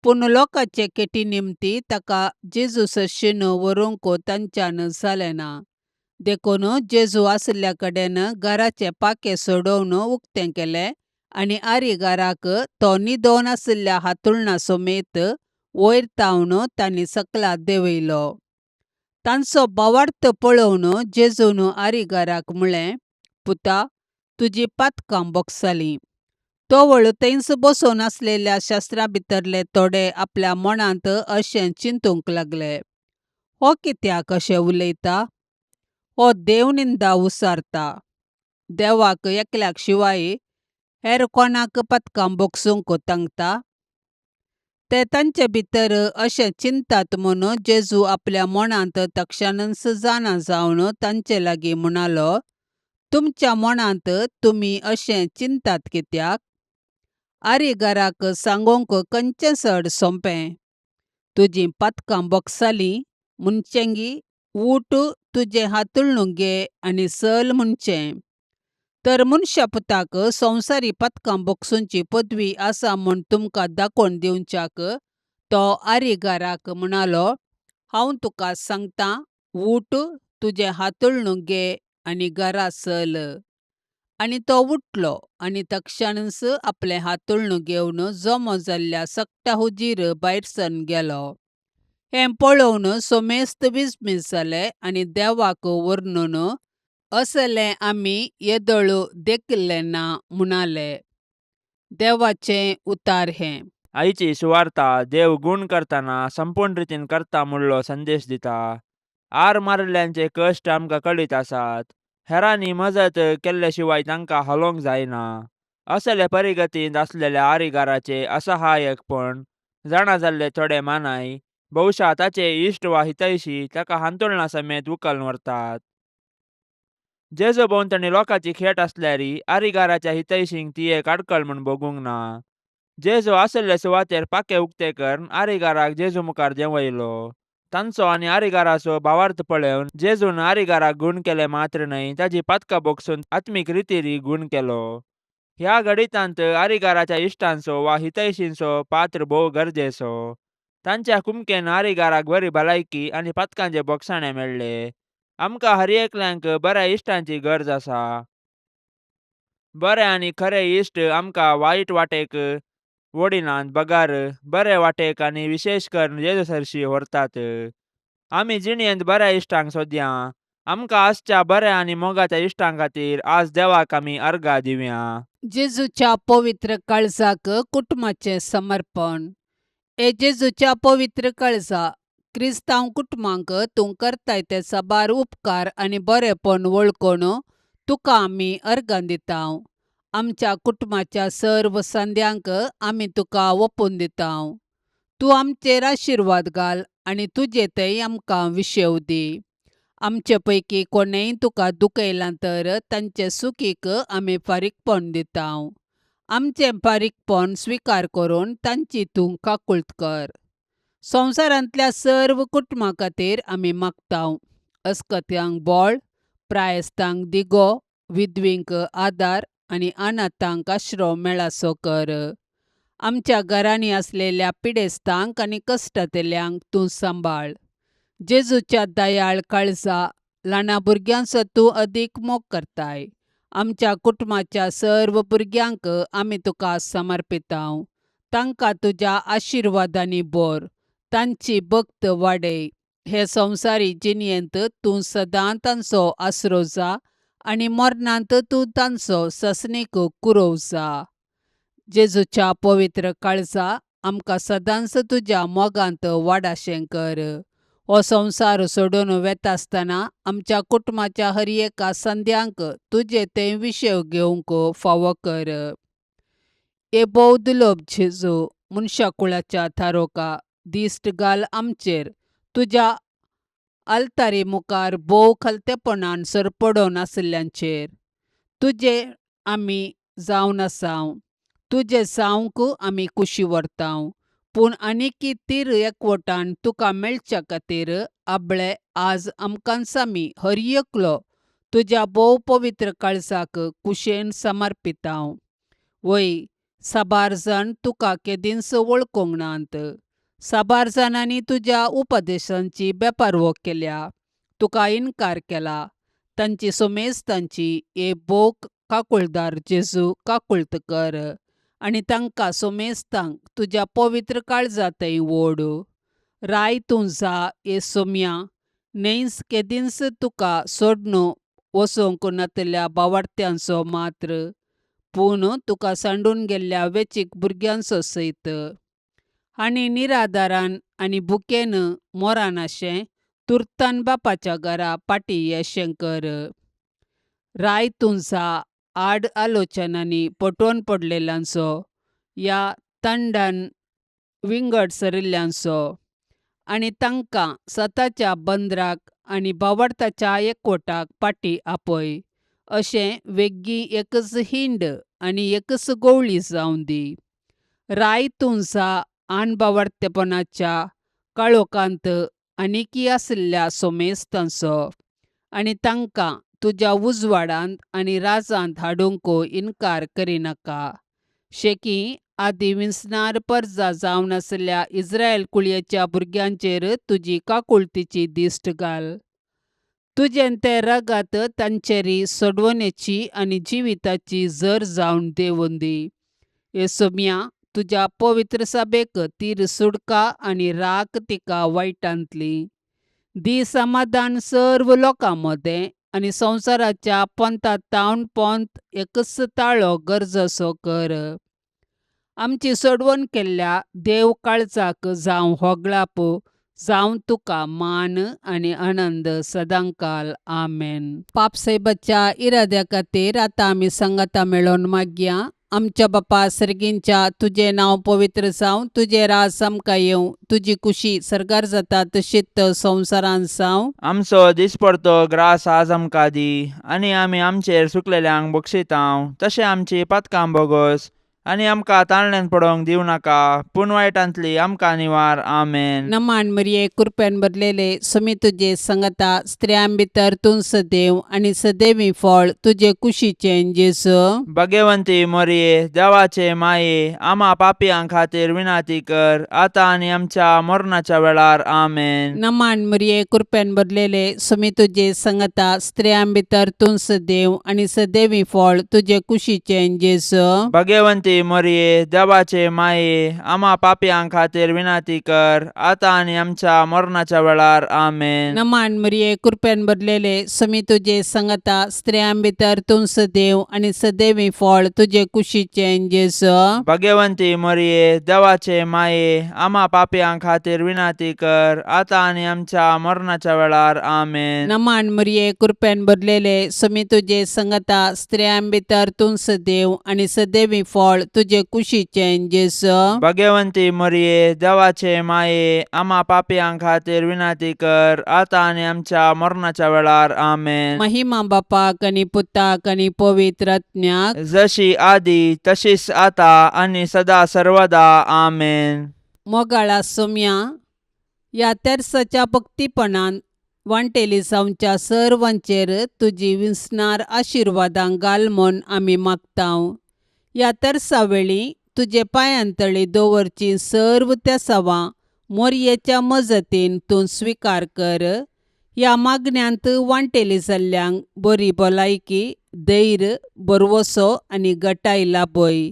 पूण लोकांचे केटी निमती ताका जेजू सरशेन व्हरूंक तांच्यान जालें ना. देखून जेजू आशिल्ल्या कडेन घराचें पाखें सोडोवन उक्तें केलें आनी आरीगाराक तो न्हिदोन आशिल्ल्या हातुळणा समेत वयर तावन तांणी सकला देंवयलो. तांचो भावार्थ पळोवन जेजून आरीगाराक म्हळें, पुता, तुजी पातकां भोगसालीं. तवळ थंयच बसून आसलेल्या शास्त्रा भितरले थोडे आपल्या मनांत अशें चिंतूंक लागले, हो कित्याक अशें उलयता? हो देवनिंदा उसारता. देवाक एकल्याक शिवाय हेर कोणाक पातकां भोगसूंक तांकता? ते तांचे भितर अशें चिंतात म्हूण जेजू आपल्या मनांत तक्षणच जाणा जावन तांचे लागीं म्हणालो, तुमच्या मनांत तुमी अशें चिंतात कित्याक? आरीगाराक सांगूंक खंयचें चड सोंपें, तुजीं पातकां भोगसालीं म्हणचेंगी ऊठ तुजें हातुळणूक घे आनी चल म्हणचें? तर मनशा पुताक संवसारी पातकां भोगसूंची पदवी आसा म्हूण तुमकां दाखोवन दिवच्याक तो आरीगाराक म्हणालो, हांव तुका सांगतां, ऊठ तुजें हातुळणूक घे आनी घरा चल. आनी तो उठलो आनी तक्षणच आपलें हातुळणूक घेवन जमो जाल्ल्या सगट्या हुजीर भायर सरून गेलो. हें पळोवन सोमेस्त विस्मीत जाले आनी देवाक वर्णून असलें आमी येदोळ देखिल्लें ना म्हणाले. देवाचें उतार हें. आयची सुवार्ता देव गूण करतना संपूर्ण रितीन करता म्हणलो संदेश दिता. आर मारिल्ल्यांचे कश्ट आमकां कळीत आसात. हेरांनी मजत केल्ले शिवाय तांकां हालोवंक जायना. असले परिगतींत आसलेल्या आरीगाराचे असहायकपण जाणा जाल्ले थोडे मानाय बहुशा ताचे इश्ट वा हितैशी ताका हांतुळणा समेत उखलून व्हरतात. जेजू भोंवतणी लोकांची खेट आसल्यारी आरीगाराच्या हितैशींक ती एक आडकळ म्हूण भोगूंक ना. जेजू आशिल्ले सुवातेर पाखें उक्तें करून आरीगाराक जेजू मुखार देंवयलो. तांचो आनी आरीगाराचो भावार्थ पळोवन जेजून आरीगाराक गूण केले मात्र न्हय, ताजी पातकां भोगसून आत्मीक रितीरी गूण केलो. ह्या घडितांत आरीगाराच्या इश्टांचो वा हितैशींचो पात्र भोव गरजेचो. तांच्या कुमकेन आरिगाराक बरी भलायकी आनी पातकांचे बोगसाणे मेळ्ळे. आमकां हर एकल्यांक बऱ्या इश्टांची गरज आसा. बरे आनी खरे इश्ट आमकां वायट वाटेक ओडिनात बगर बरे वाटेक आनी विशेश करून जेजू सरशी व्हरतात. आमी जिणेंत बऱ्या इश्टांक सोदया. आमकां आसच्या बऱ्या आनी मोगाच्या इश्टां खातीर आज देवाक आमी अर्गां दिवया. जेजूच्या पवित्र काळजाक कुटुंबाचें समर्पण. हे जेजूच्या पवित्र काळजा, क्रिस्तांव कुटुंबांक तूं करताय ते साबार उपकार आनी बरेपण वळखून तुका आमी अर्गां दितांव. आमच्या कुटुंबाच्या सर्व संद्यांक आमी तुका ओपून दितांव. तूं आमचेर आशिर्वाद घाल आनी तुजे थंय आमकां विशेव दी. आमचे पैकी कोणेंय तुका दुखयलां तर तांचे सुखीक आमी फारीकपण दितांव. आमचें फारीकपण स्विकार करून तांची तूं काकुळट कर. संवसारांतल्या सर्व कुटुंबां खातीर आमी मागतांव. अस्कत्यांक बळ, प्रायस्तांक दिगो, विधवींक आदार आनी अनाथांक आश्रो मेळासो कर. आमच्या घरांनी आसलेल्या पिडेस्तांक आनी कश्टांतल्यांक तूं सांबाळ. जेजूच्या दयाळ काळजा, ल्हाना भुरग्यांचो तूं अदीक मोग करताय. आमच्या कुटुंबाच्या सर्व भुरग्यांक आमी तुका समर्पितांव. तांकां तुज्या आशिर्वादांनी भर, तांची भक्त वाडय. हे संवसारी जिणेंत तूं सदां तांचो आसरो जा आनी मरणांत तूं तांचो ससनीक कुरोव जा. जेजूच्या पवित्र काळजा, आमकां सदांच तुज्या मोगांत वाडाशें कर. हो संवसार सोडून वेता आसतना आमच्या कुटुंबाच्या हर एका संद्यांक तुजे ते विशय घेवंक फावो कर. हे भोव दुर्लभ जेजू, मनशाकुळाच्या थारोका, दिश्ट घाल आमचेर. तुज्या आल्तारी मुखार भोव खलतेपणान सरपडून आशिल्ल्यांचेर. तुजे आमी जावन आसाव, तुजे जावंक आमी कुशी व्हरतांव, पूण आनीकी तीर एकवटान तुका मेळच्या खातीर आबळे आज आमकांच आमी हर एकलो तुज्या भोव पवित्र काळजाक कुशेन समर्पितांव. वय, साबार जाण तुका केदींच वळखूंक नात. साबार जाणांनी तुज्या उपदेशांची बेपारवो केल्या, तुका इनकार केला. तांची सुमेज तांची हे भोव काकुळदार जेजू काकुळट कर आनी तांकां सोमेस्तांक तुज्या पवित्र काळजा थंय ओड. राय तूं जा हे सोम्या, न्हंयच केदींच तुका सोडून वचूंक नातल्या बावार्थ्यांचो मात्र, पूण तुका सांडून गेल्ल्या वेचीक भुरग्यांचो सयत. आनी निराधारान आनी भुकेन मोरानाशें तुर्तान बापाच्या घरा पाटी येशें कर. राय तूं जा आड आलोचनांनी पटोवन पडलेल्यांचो, ह्या तंडान विंगड सरिल्ल्यांचो, आनी तांकां सताच्या बंदराक आनी बावडताच्या एकवटाक पाटी आपय. अशें वेगीं एकच हिंड आनी एकच गोवळी जावं दी. राय तूं जा आनबावडतेपणाच्या काळोखांत आनिकी आशिल्ल्या सोमेस्तांचो आनी तांकां तुज्या उजवाडांत आनी राजांत हाडूंक इनकार करिनाका. शेकी आदी विंचणार परजा जावन आशिल्ल्या इस्रायल कुळयेच्या भुरग्यांचेर तुजी काकुळतीची दिश्ट घाल. तुजें तें रगात तांचेरी सोडवणेची आनी जिविताची जर जावन देवून दी. हे सोम्या, तुज्या पवित्र सभेक तीर सुडका आनी राख तिका वायटांतली. दी समाधान सर्व लोकां मदें आनी संवसाराच्या पोंता तावन पोंत एकच ताळो गरजसो कर. आमची सोडवण केल्ल्या देव काळजाक जावं होगळाप, जावं तुका मान आनी आनंद सदांकाल. आमेन. पापसाहेबाच्या इराद्या खातीर आतां आमी सांगाता मेळोवन मागया. आमच्या बापा सर्गींच्या, तुजें नांव पवित्र जावं, तुजें राज आमकां येवं, तुजी कुशी सर्गार जाता तशीच संवसारांत जावं. आमचो दिसपडतो ग्रास आज आमकां दी आनी आमी आमचेर सुकलेल्यांक बक्षितांव तशें आमची पातकां बोगस आनी आमकां ताळण्यान पडोवंक दिवं नाका, पूण वायटांतली आमकां निवार. आमेन. नमान मरिये, कृपेन भरलेले, समी तुजे संगता, स्त्रियां भितर तूं सदैव आनी सदैवी फळ तुजे कुशीचें जेजू. भगवंती मोरये, देवाचे माये, आमा पापयां खातीर विनंती कर, आतां आनी आमच्या मरणाच्या वेळार. आमेन. नमान मरिये, कृपेन भरलेले, समी तुजे संगता, स्त्रियां भितर तूं सदैव आनी सदैवी फळ तुजे कुशीचें जेजू. भगवंती मोरये, देवाचे माये, आमा पापयां खातीर विनंती कर, आतां आनी आमच्या मरणाच्या वेळार. आमेन. नमान मरिये, कृपेन भरलेले, समी तुजे संगता, स्त्रियां भितर तूं सदैव आनी सदैवी फळ तुजे कुशीचें जेजू. भगवंती मोरये, देवाचे माये, आमा पापयां खातीर विनंती कर, आतां आनी आमच्या मरणाच्या वेळार. आमेन. नमान मरिये, कृपेन भरलेले, समी तुजे संगता, स्त्रियां भितर तूं सदैव आनी सदैवी फळ तुजे कुशीचें जेजू. भगवंती मोरये, देवाचे माये, आमा पापयां खातीर विनंती कर, आतां आनी आमच्या मरणाच्या वेळार. आमेन. महिमा बापाक आनी पुताक आनी पवित्र आत्म्याक, जशी आदी तशीच आता आनी सदा सर्वदा. आमेन. मोगाळा सोम्या, ह्या तेर्साच्या भक्तीपणान वांटेली जावच्या सर्वांचेर तुजी विसणार आशिर्वादां घाल म्हूण आमी मागतांव. ह्या तेर्सा वेळी तुजे पांयांतळी दवरची सर्व तेसावां मोरयेच्या मजतीन तूं स्विकार कर. ह्या मागण्यांत वांटेली जाल्ल्यांक बरी भलायकी, धैर्य, भरवसो आनी गटाय लाभय.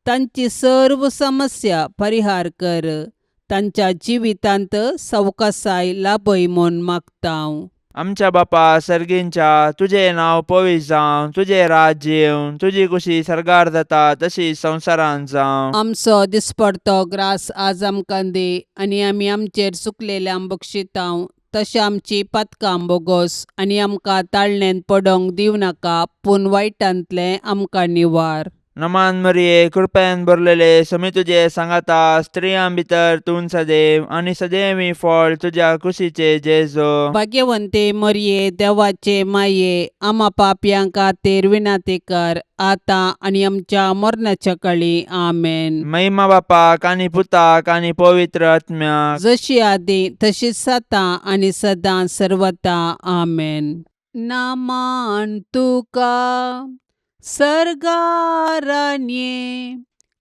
तांची सर्व समस्या परिहार कर. तांच्या जिवितांत सवकासाय लाभय म्हूण मागतांव. आमच्या बापा सर्गींच्या, तुजें नांव पवित्र जावं, तुजें राज्य येवं, तुजी कुशी सर्गार जाता तशी संवसारांत जावं. आमचो दिसपडतो ग्रास आज आमकां दी आनी आमी आमचेर चुकलेल्यांक बक्षितांव तशें आमची पातकां बोगोस आनी आमकां ताळणेंत पडोंक दिवं नाका, पूण वायटांतलें आमकां निवार. नमान मरिये, कृपेन भरलेले, समी तुजे सांगाता, स्त्रियां भितर तूं सदैव आनी सदैवी फळ तुज्या कुशीचे जेजो. भाग्यवंते मरिये, देवाचे माये, आमा पापयां खातीर विनंती कर, आतां आनी आमच्या मरणाच्या कळी. आमेन. महिमा बापाक आनी पुताक आनी पवित्र आत्म्याक, जशी आदी तशीच आतां आनी सदां सर्वता. आमेन. नामान तुका सर्गारण्ये,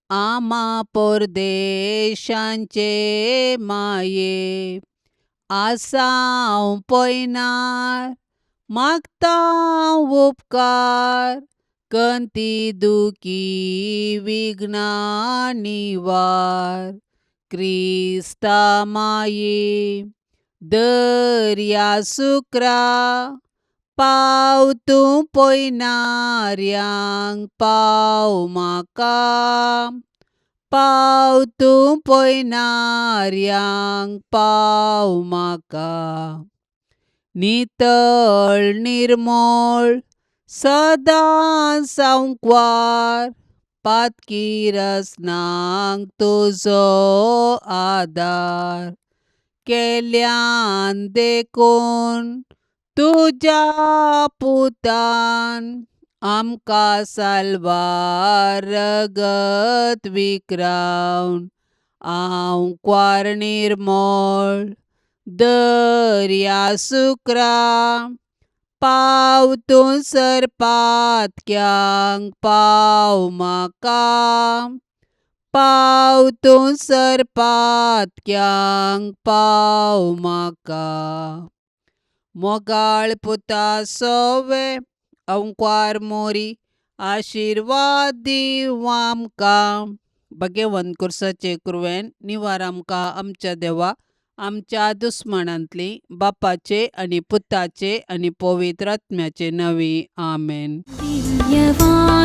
आमा परदेशांचे माये, आसाव पयनार मागता उपकार, कंती दुखी विघ्ना निवार. क्रिस्ता माये, दर्या सुक्रा, पाव तूं पयनाऱ्यांक, पाव म्हाका, पाव तूं पयनाऱ्यांक, पाव म्हाका. नितळ निर्मळ सदां सांकवार, पातकी रसनांक तुजो आदार, केल्यान देखून तुज्या पुतान आमकां साल्वार रगत विक्रावन. आंकवार निर्मळ दर्या सुक्रा, पाव तूं सरपातक्यांक, पाव म्हाका, पाव तूं सरपातक्यांक, पाव म्हाका. मोगाळ पुता सोवे, अंकवार मोरी, आशिर्वाद दिवं आमकां. भगवंत कुर्साचे कुरवेन निवार आमकां आमच्या देवा आमच्या दुस्मानांतली, बापाचे आनी पुताचे आनी पवित्र आत्म्याचे नांवी. आमेन. दिव्यवाणी.